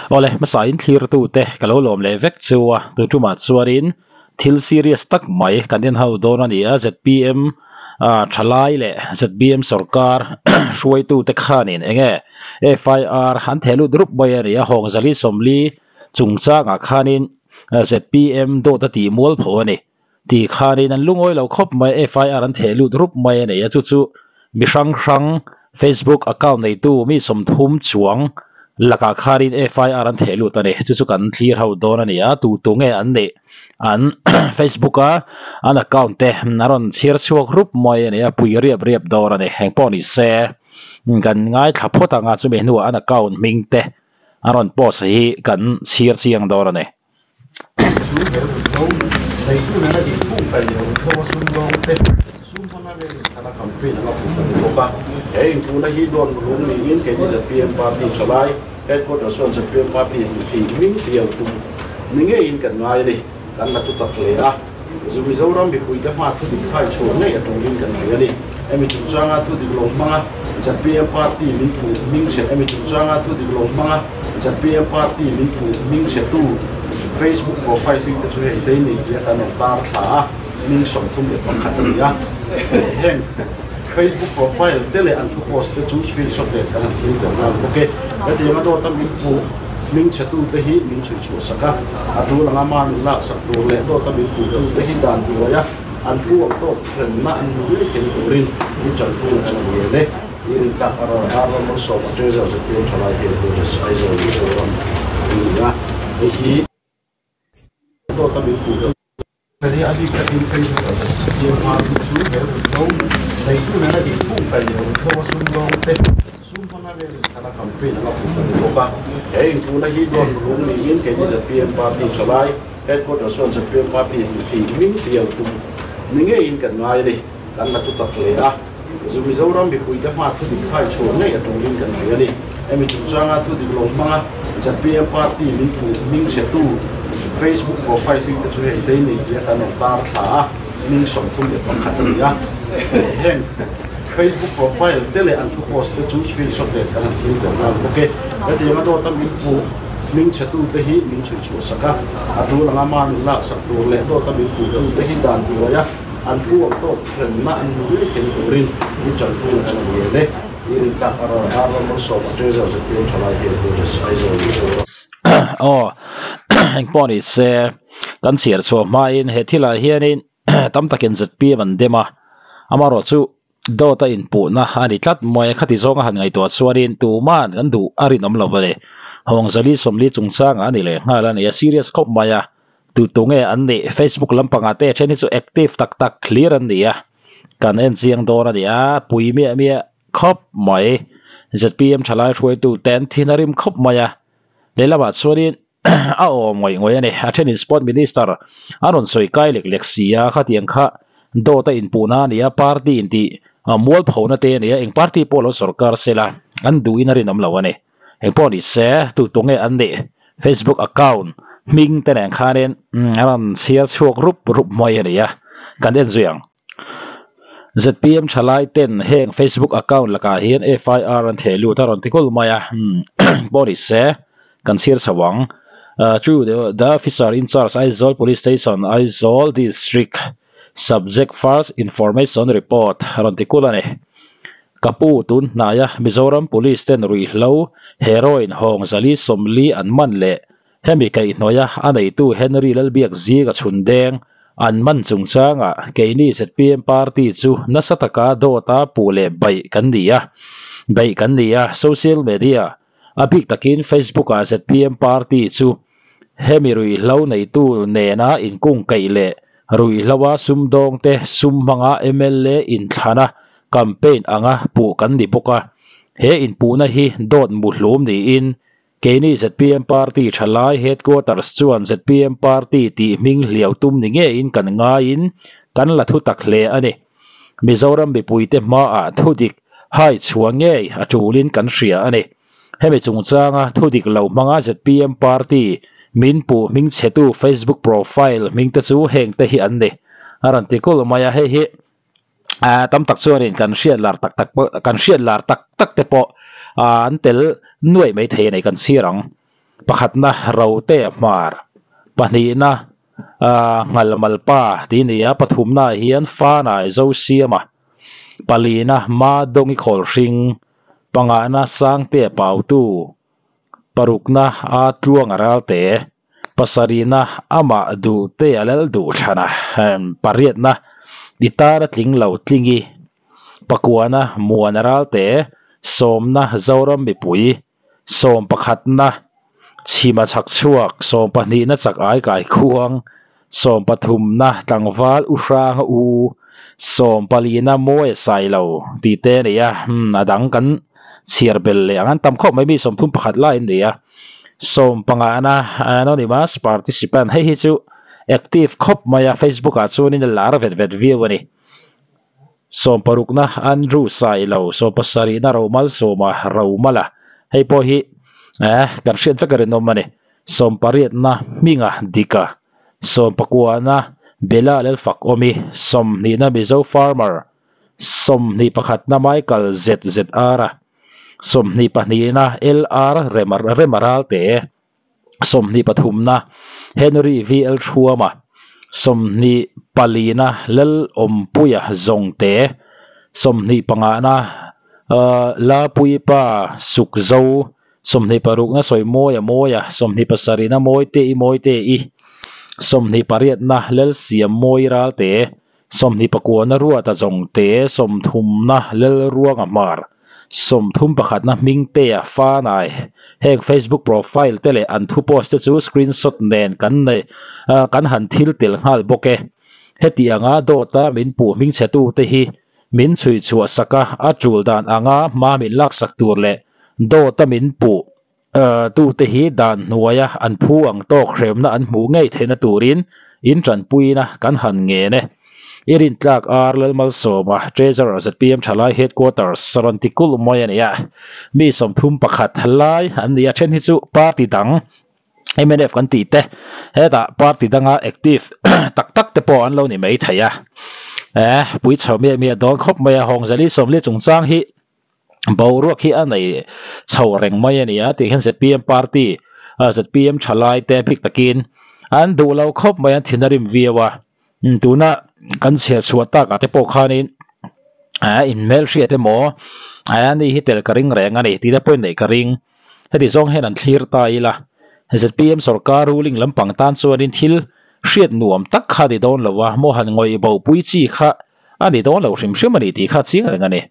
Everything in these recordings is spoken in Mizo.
Awle, hmasa in thlirtute ka lo lawm leh vek chu a, tun tumah chuanin thil serious tak mai kan en ho dawn a ni a, zpm thalai leh zpm sorkar hruaitute khanin eng nge FIR an theh lut rup mai a ni a, Hawngzali Sawmli chungchangah khanin zpm dawt a tih mual pho a ni. Tih khanin an lungawi lo khawp mai, FIR an theh lut rup mai a nei a, chu chu mi hrang hrang Facebook account neitu mi 30 chuang lakah khanin FIR an theh lut a ni, chu chu kan thlir ho dawn a ni a, tu tu nge an neih an Facebook a an account te a rawn chhiar chhuak rup mai a ni a, pui riap riap dawn a ni, engpawh ni se kan ngaithla phawt ang a, chumi hnuah an account hming te a rawn post hi kan chhiar chiang dawn a ni. Chu he ruihhlo neitu nena inkhung kaih leh ruihhlo a sumdawng te sum hmanga leng inthlan a campaign anga puk a ni bawk a. He inpuhna hi dawn mulung niin keini zpm party thalai headquarters chuan zpm party tih hming pial tum ni ngeiin kan ngai a ni. Kan la thu tak hle a, zu Mizoram mipuite hma thu dik khai chhuah ngei a tulin kan hria a ni. Hemi chungchanga thu dik lo hmanga zpm party min puh hming chhe Hemi chungchanga thu dik lo hmanga zpm party min puh hming chhetu Facebook profile hming te chu hei te ni tia kan rawn tar thla a, hming 31 a ni a. Heng Facebook profile te leh an thu post te chu screenshot nen kan han thil tel nghal bawk e. Hetianga dawta min puh hming chhetu te hi min chhui chhuah sak a, a tul anga ma min lak sak tur leh dawta min puhtu te hi dan hnuai a, An pu ang tawk hremna an hmu ngei thei turin i tanpui an awm ngei e. I rintlak a rawn ar ram malsawm a Treasure zpm thalai headquarters Aizawl Mizoram a ni a, hei hi dawt a min puh deuh. Hei a bik takin Facebook ah zpm party chu he ruihhlo neitu nena inkhung kaih leh ruihhlo a sumdawng te sum hmanga leng inthlan a campaign anga puk a ni bawk a. He inpuhna hi dawn mulung niin keini zpm party thalai Headquarters chuan zpm party tih hming pial tum ni ngeiin kan ngai a ni. Kan la thu tak hle a, zu Mizoram mipuite hma thu dik khai chhuah ngei a tulin kan hria a ni. Hemi chungchanga thu dik lo hmanga zpm party min puh hming chhetu Facebook profile hming te chu hei te ni tia kan rawn tar thla a, hming 31 a ni a. Heng Facebook profile te leh an thu post te chu screenshot nen kan han thil tel nghal bawk e. Hetianga dawta min puh Hming chhetute hi min chhui chhuah sak a, a tul anga ma min lak sak tur leh dawta min puhtute hi dan hnuai a, an pu ang tawk hremna an hmu ngei thei turin i tanpui an awm ngei e. I rintlak a rawn ar ram malsawm a Treasure zpm thalai headquarters Aizawl Mizoram. Aw, engpawh ni se, kan chhiar chhuah hmain he thilah hianin tam takin zpm an dem a, amaherawhchu Dawt a inpuhna a ni tlat mai a, khati zawnga han ngaihtuah chuanin tuman kan duh a rinawm lo a ni. Hawngzali 40 chungchangah a ni leh nghal a ni a, serious khawp mai a, tu tu nge an nih? Facebook lampangah te then hi chu active tak tak hlir an ni a, kan en chiang dawn a ni a, pui miah miah khawp mai. Zpm thalai hruaitu te an thin a rim khawp mai a, lehlamah chuanin a awm ngawih ngawih a ni. A thenin Sport Minister a rawn sawi kai lek lek si a, khatiang kha dawt a inpuhna a ni a, party intih mualphona te a ni a, eng party pawh lo sorkar sela an duhin a rinawm lo a ni. Engpawh ni se, tu tu nge an nih Facebook account hming te nen khanin a rawn chhiar chhuak rup rup mai a ni a, kan en zui ang. Zpm thalai ten heng Facebook account lakah hian FIR an theh lut a rawn ti kulh mai a, pawh ni se kan chhiar chho ang. Through the officer in charge Aizawl Police Station, Aizawl District, Subject First Information Report a rawn ti kulh a ni. Ka pu tun hnaia Mizoram Police ten ruihhlo heroin hawng 440 an man leh Hemi kaihhnawih a a neitu Henry Lalbiakzinga chhun deng an man chungchangah keini zpm party chu nasa taka dawta puh leh baih kan ni a, beih kan ni a, social media, a bik takin Facebook ah zpm party chu hemi ruihhlo neitu nena inkungkaih leh ruihhloa sumdawngte sum hmanga mla inthlana campaign anga puh kan ni bawk a, he inpuhna hi dawt muhlum niin Keini zpm party thalai headquarters chuan zpm party tih hming hliau tum ni ngeiin kan ngaiin kan la thu tak hle a ni. Mizoram mipuite hmaah thudik hai chhuah ngei a tulin kan hria a ni. Hemi chungchanga thudik lo hmanga zpm party min puh hming chhetu Facebook profile hmingte chu hengte hi an ni. A rawn ti kulh mai a, hei hi tam tak chuanin kan hriat lar tak tak pawh kan hriat lar tak tak te pawh an tel nuaih mai thei a ni kan chhir ang. Pakhatna Rote Hmar, pahnihna Nghalmalpa tih a ni a, pathumnaah hian Fanai Zosiama, palina Madongi Khawlhring, pangahna Sangtea Pautu, parukna A Tluanga Ralte, pasarihna Amah Duhtea Lal Duhthlana, pariatna I Tara Tling Lo Tlingi, pakuana Muana Ralte, sawmna Zoram Mipui, Sawmpakhatna chhima chhak chhuak, sawmpahnihna chak ai kai khuang, sawmpathumna tlangval u hranga u, sawmpalina mawi a sai lo tih te a ni a, umm a dang kan chhiar bel leh ang an tam khawp mai mi 31 lai an ni a, sawmpangana anonymous participant hei hi chu active khawp mai a facebook ah chuanin a lar vet vet viau a ni. Sawmparukna Andrew Sailo, sawmpasarihna Romalsawma Romala, hei pawh hi eh kan hriat vek a rinawm a ni. Sawmpariatna Hminga Dika, sawmpakuana Bella Lalfakawmi, sawmhnihna Mizo Farmer, 21na Michael ZZR-a, 22na LR Rema Ralte. 23na Henry VL Thuama, 24na Lalawmpuia Zawngte, 25na Lapuipa Sukzo, 26na Sawimawia Mawia, 27na Mawite-i Mawite-i, 28na Lalsiammawi Ralte, 29na Ruata Zawngte, 30na Lalruanga Hmar, 31na Hmingtea Fanai. Heng Facebook profile te leh an thu post te chu screenshot nen kan nei kan han thil tel nghal bawk e. Heti anga dawta min puh hmingchhetu te hi min chhui chhuah sak a, a tul dan anga hma min laksak tur leh dawta min puh tute hi dan hnuaia an phu ang tawk hremna an hmuh ngei theihna turin in tanpuina kan han ngen e. I rintlak R Lalmalsawma, Treasurer zpm Thalai Headquarters rawn ti kulh mai a ni a. Mi 31 lai an ni a, then hi chu party dang mnf kan tih te hetah party danga active tak tak te pawh an lo ni mai thei a. Eh pui chho miah miah dawn khawp mai a, Hawngzali Sawmli chungchang hi Boruak hi a nei chho reng mai a ni a tih hian zpm party zpm thalai te bik takin an duh lo khawp mai an thin a rim viau a tuna kan chhiar chhuah tak ah te pawh khanin in hmelhriat emaw ani hi tel ka ring reng a ni tih te pawh in neih ka ring heti zawng hian an thlir ta ila zpm sorkar ruling lampang tan chuanin thil hriat nuam tak kha a ni dawn lo a maw han ngawih bo pui chi kha a ni dawn lo hrim hrim a ni tih kha a chiang reng a ni.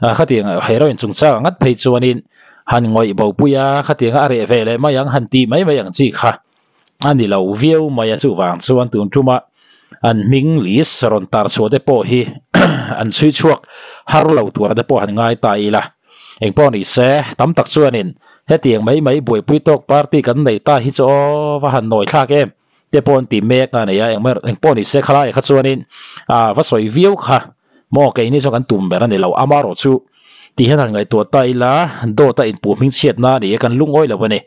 Khatiang heroin chungchang ngat phei chuanin han ngawih bopui a, khatianga a reh ve leh mai ang han tih mai mai ang chi kha a ni lo viau mai a, chuvang chuan tun tuma an hming list rawn tar chhuah te pawh hi an chhui chhuak har lo tur te pawh han ngai ta ila. Engpawh ni se, tam tak chuanin hetiang mai mai buaipui tawk party kan nei ta hi chu aw va han nawi thlak em te pawh an ti mek a ni a, engpawh ni se khalaiah kha chuanin va sawi viau kha. Maw keini chuan kan tum ber a ni lo, amarawh chu tih hian han ngaihtuah ta ila dawt a inpuh hmingchhiatna a ni e, kan lungawi lo a ni.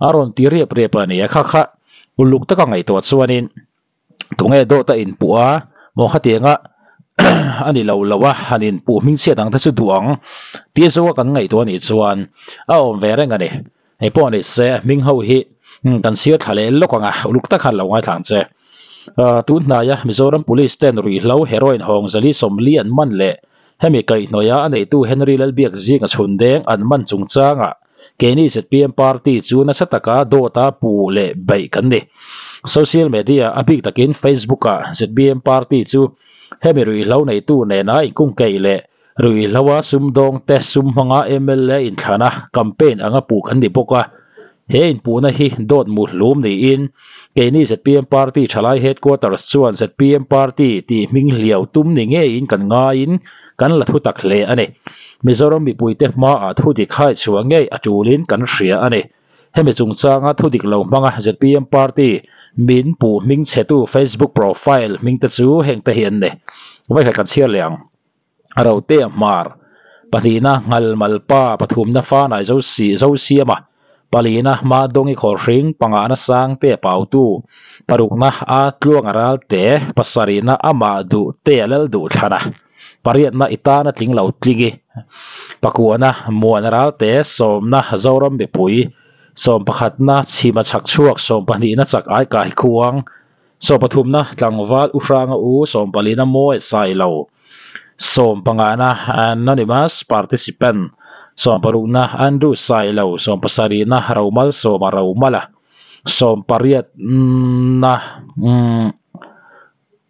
A rawn ti riap riap a ni e, kha kha uluk taka ngaihtuah chuanin tunge dawt a inpuh a, maw khatianga a ni lo lo a, han inpuh hmingchhiat ang te chu duh ang tia zawka kan ngaihtuah a nih chuan a awm ve reng a ni. Hei pawh ni se hming ho hi kan chhiar thla leh lawk ang a, uluk tak khan lo ngaithla ang che. Tun hnaia Mizoram Police ten ruihhlo heroin hawng 140 an man leh hemi kaihhnawih a a neitu Henry Lalbiak zinga chhun deng an man chungchangah keini zpm party chu nasa taka dawta puh leh beih kan ni. Social media a bik takin Facebook ah zpm party chu hemi ruihhlo neitu nena inkungkeih leh Ruihhloa sumdawngte sum hmanga mla inthlana campaign anga puh kan ni bawk a, he inpuhna hi dawt mu hlum niin keini zpm party thalai headquarters chuan zpm party tih hming hliau tum ni ngeiin kan ngaiin kan la thu tak hle a ni. Mizoram mipuite hmaah thu dik hai chhuah ngei a tulin kan hria a ni. Hemi chungchanga thu dik lo hmanga zpm party min puh hming chhetu Facebook profile hmingte chu hengte hi an ni. Vawihlai kan chhiar leh ang. Rotea Hmar, pahnihna Nghalmalpa, pathumna Fanai Zosiama, palina Hmadawngi Khawlhring, pangahna Sangtea Pautu, parukna A Tluanga Ralte, pasarihna Amah Duhtea Lalduhthlana, pariatna I Tana Tling Lo Tlingi, pakuahna Muana Ralte, sawmna Zoram Mipui. Sawmpakhatna chhima chhak chhuak, sawmpahnihna chak ai kai khuang, sawmpathumna tlangval u hranga u, sawmpalina mawi sailo, sawmpangana anonymous participant, sawmparukna Andrew Sailo, sawmpasarihna Romalsawma Romala, sawmpariatna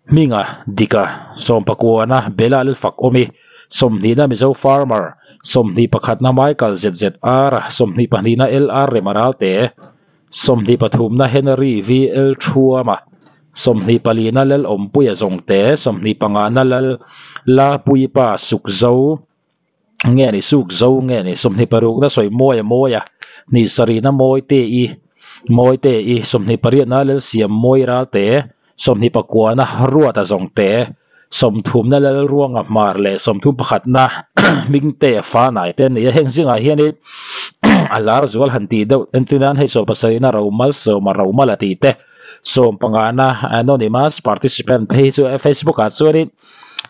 Hminga dika sawmpakuana Bela Lalfak awmi sawmhnihna Mizo Farmer, 21na Michael ZZR, 22na LR Remaralte, 23na Henry VL Thuama, 24na Lalawmpuia Zawngte, 25na Lal Lapuipa Sukzo nge ni Sukzo nge ni 26na Sawimawia Mawia, 27na Mawite-i Mawite-i, 28na Lalsiam Mawiralte, 29na Ruata Zawngte, 30na Lalruanga Hmar leh 31na Hmingte Fanai te an ni a, heng zingah hianin a lar zual han tih deuh entir nan hei 17na Romalsawma Romala tih te, 15na Anonymous Participant phei hi chu Facebook ah chuanin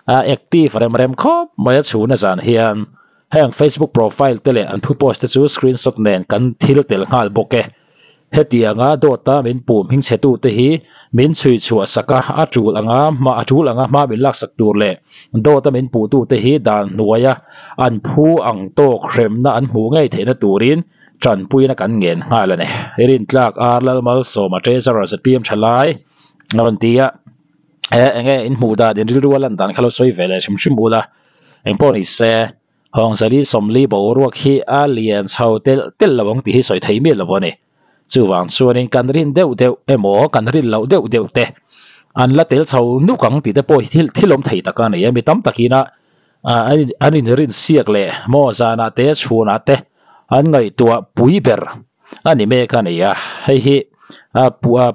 active rem rem khawp mai a chhuna zan hian heng Facebook profile te leh an thu post te chu screenshot nen kan thil tel nghal bawk e. Hetianga dawta min puh hmingchhe tute hi min chhui chhuah sak a, a tul anga hma a tul anga hma min laksak tur leh dawta min puh tute hi dan hnuaia an phu ang tawk hremna an hmuh ngei theihna turin tanpuina kan ngen nghal a ni. Rintlak Ar Lalmalsawma Treasurer zpm thalai a rawn ti a, he enge in hmuh dan in rilru a lan dan kha lo sawi ve leh hrim hrim ula, engpawh ni se. Hawngzali sawmli boruak hi a lian chho telh telh lo ang tih hi sawi thei miah lo a ni. Chuvang chuanin kan rin deuh deuh emaw kan rin loh deuh deuh te an la tel chho nuk ang tih te pawh hi thil thil awm thei tak a ni a. Mi tam takina an inrin siak leh maw zanah te chhunah te an ngaihtuah pui ber a ni mek a ni a. Hei hi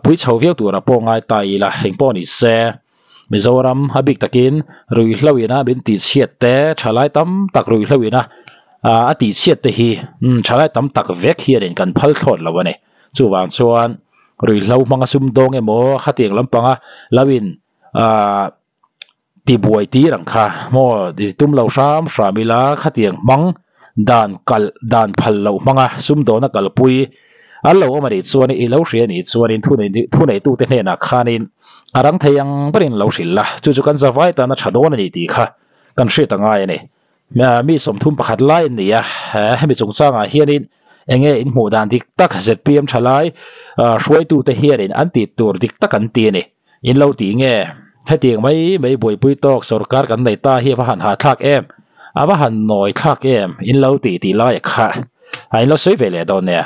pui chho viau tura pawh ngai ta ila engpawh ni se. Mizoram a bik takin ruihhlo ina min tihchhiat te thalai tam tak ruihhlo ina a tihchhiat te hi thalai tam tak vek hianin kan phal thlawt lo a ni. Chuvang chuan ruihhlo hmanga sumdawng emaw khatiang lampanga lo in tibuai tir ang kha maw tum lo hram hram ila khatiang hmang dan kalh dan phal loh hmanga sumdawna kalpui an lo awm a nih chuan i lo hria a nih chuanin thuneitute hnenah khanin a rang thei ang berin lo hrilh la, chu chu kan zavai tana tha dawn a ni tih kha kan hriat a ngai a ni. Mi 31 lai an ni a, hemi chungchangah hianin enge in hmuh dan dik tak zpm thalai hruaitute hianin an tih tur dik tak an ti a ni. In lo tih nge? Hetiang mai mai buaipui tawk sorkar kan nei ta hi a va han hahthlak em? A va han nawi thlak em? In lo tih tih lai kha a in lo sawi ve leh dawn nia.